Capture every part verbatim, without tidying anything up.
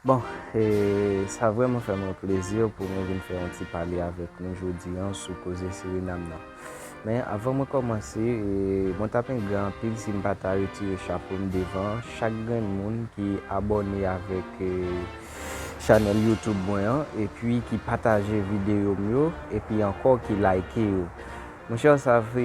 Bon, e, sa vrèman fè mwen plezi pou mwen vin fè yon ti pale avèk nou jodi an sou koze Sirinam nan. Men avan mwen kòmanse, e, mwen t ap engra anpil si m pa ta retire chapo m devan chak grenn moun ki abòne avèk, e, chanèl YouTube mwen an, epi ki pataje videyo m yo, epi ankò ki like yo. Monchè, sa fè,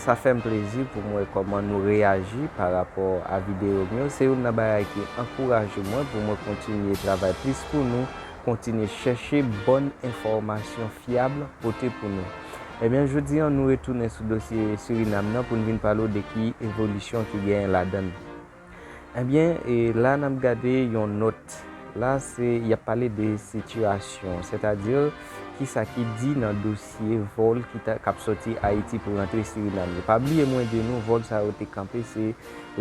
sa fè m plezi pou m wè kòman nou reyaji pa rapò a videyo m yo. Se youn nan bagay ki ankouraje mwen pou mwen kontinye travay plis pou nou, kontinye chèche bòn enfòmasyon fyab pote pou nou. Ebyen, jodi an, nou retounen sou dosye Sirinam nan pou n vin pale w de ki evolisyon ki genyen ladan l. Ebyen, e la n ap gade yon nòt. La, se, y ap pale de sitiyasyon, sètadi kisa ki di nan dosye vòl ki ta, k ap sòti Ayiti pou rantre Sirinam yo. Pa bliye mwen di nou, vòl sa yo te kanpe, se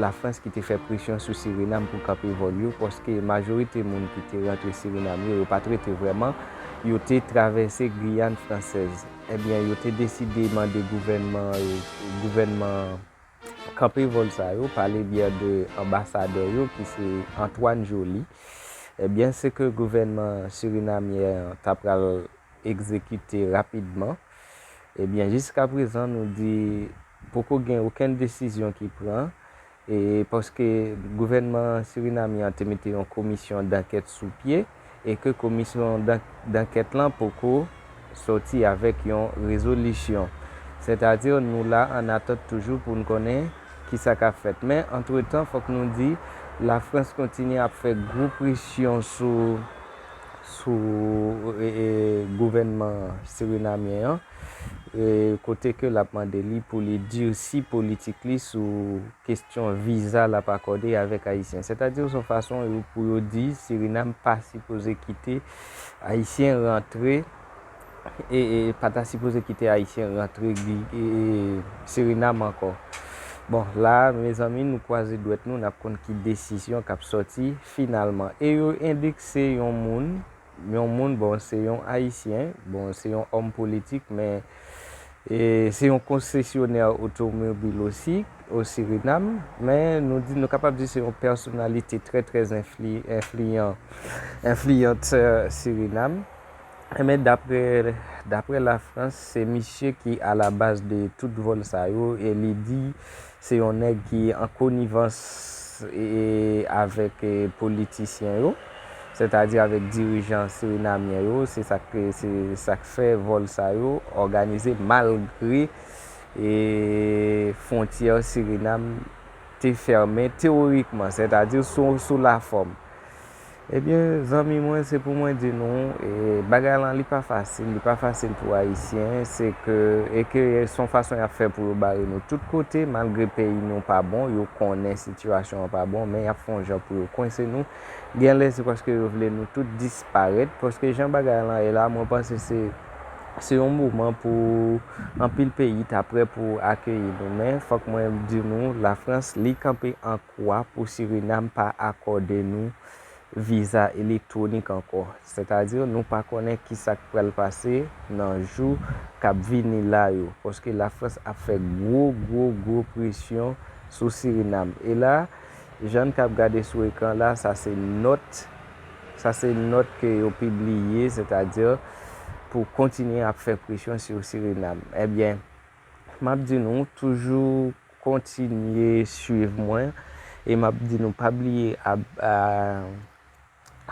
Lafrans ki te fè presyon sou Sirinam pou kanpe vòl yo, paske majorite moun ki te rantre Sirinam yo, yo pa t rete vrèman, yo te travèse Giyàn fransèz. Ebyen, yo te deside mande gouvènman, gouvènman kanpe vòl sa yo, pa le byè de anbasadè yo, ki se Antoine Joly. Ebyen, se ke gouvènman sirinamyen an ta pral egzekite rapidman. Ebyen, jiska prezan, nou di poko gen okenn desizyon ki pran, e paske gouvènman sirinamyen an te mete yon komisyon dankèt sou pye, e ke komisyon dan-, dankèt lan poko sòti avèk yon rezolisyon. Sètadi, nou la an atant toujou pou n konnen kisa k ap fèt. Men, antretan, fòk nou di, Lafrans kontinye ap fè gwo presyon sou, sou, e, e, gouvènman sirinamyen an, e, kote ke l ap mande li pou li dirsi politik li sou kesyon viza l ap akòde avèk Ayisyen. Sètadi, se yon fason yo, pou yo di Sirinam pa sipoze kite Ayisyen rantre, e, e pa ta sipoze kite Ayisyen rantre Gi-, e, e, Sirinam ankò. Bon, la, mezanmi, nou kwaze dwèt nou, n ap konn ki desizyon k ap sòti finalman. E yo endekse yon moun, yon moun, bon, se yon Ayisyen, bon, se yon òm politik, men, e, se yon konsesyonè otomobil osi, o Sirinam, men nou di, nou kapab di se yon pèsonalite trè, trè enfli-, enfliyan, enfliyant, e, Sirinam. Ebyen, daprè, daprè Lafrans, se misye ki a la baz de tout vòl sa yo, e li di se yon nèg ki an konivans, e, avèk, e, politisyen yo, sètadi avèk dirijan sirinamyen yo, se sa k, se sa k fè vòl sa yo òganize malgre, e, fwontyè Sirinam te fèmen teyorikman, sètadi sou, sou lafòm. Ebyen, zanmi mwen, se pou mwen di nou, e, bagay lan li pa fasil, li pa fasil pou Ayisyen, se ke, e ke se yon fason y ap fè pou yo bare nou tout kote, malgre peyi nou pa bon, yo konnen sitiyasyon an pa bon, men y ap fè yon jan pou yo kwense nou. Genlè se paske yo vle nou tout disparèt, paske jan bagay lan ye la, mwen panse se, se yon moman pou anpil peyi ta prè pou akeyi nou, men fòk mwen di nou, Lafrans, li kanpe an kwa pou Sirinam pa akòde nou viza elektwonik ankò. Sètadi, nou pa konnen kisa k pral pase nan jou k ap vini la yo, paske Lafrans ap fè gwo, gwo, gwo presyon sou Sirinam. E la, jan n k ap gade sou ekran la, sa se nòt, sa se nòt ke yo pibliye, sètadi pou kontinye ap fè presyon sou Sirinam. Ebyen, m ap di nou, toujou kontinye swiv mwen, e m ap di nou, pa bliye ab-, a,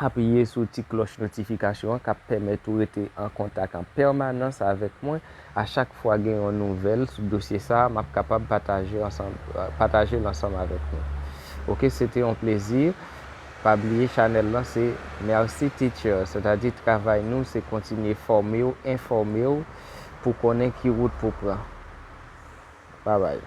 apiye sou ti klòch notifikasyon an k ap pèmèt ou rete an kontak an pèmanans avèk mwen. A chak fwa gen yon nouvèl sou dosye sa a, m ap kapab pataje ansanm, pataje l ansanm avèk nou. Oke, se te yon plezi. Pa bliye, chanèl lan se Merci Teacher, sètadi travay nou se kontinye fòme w, enfòme w pou konnen ki wout pou pran. Babay.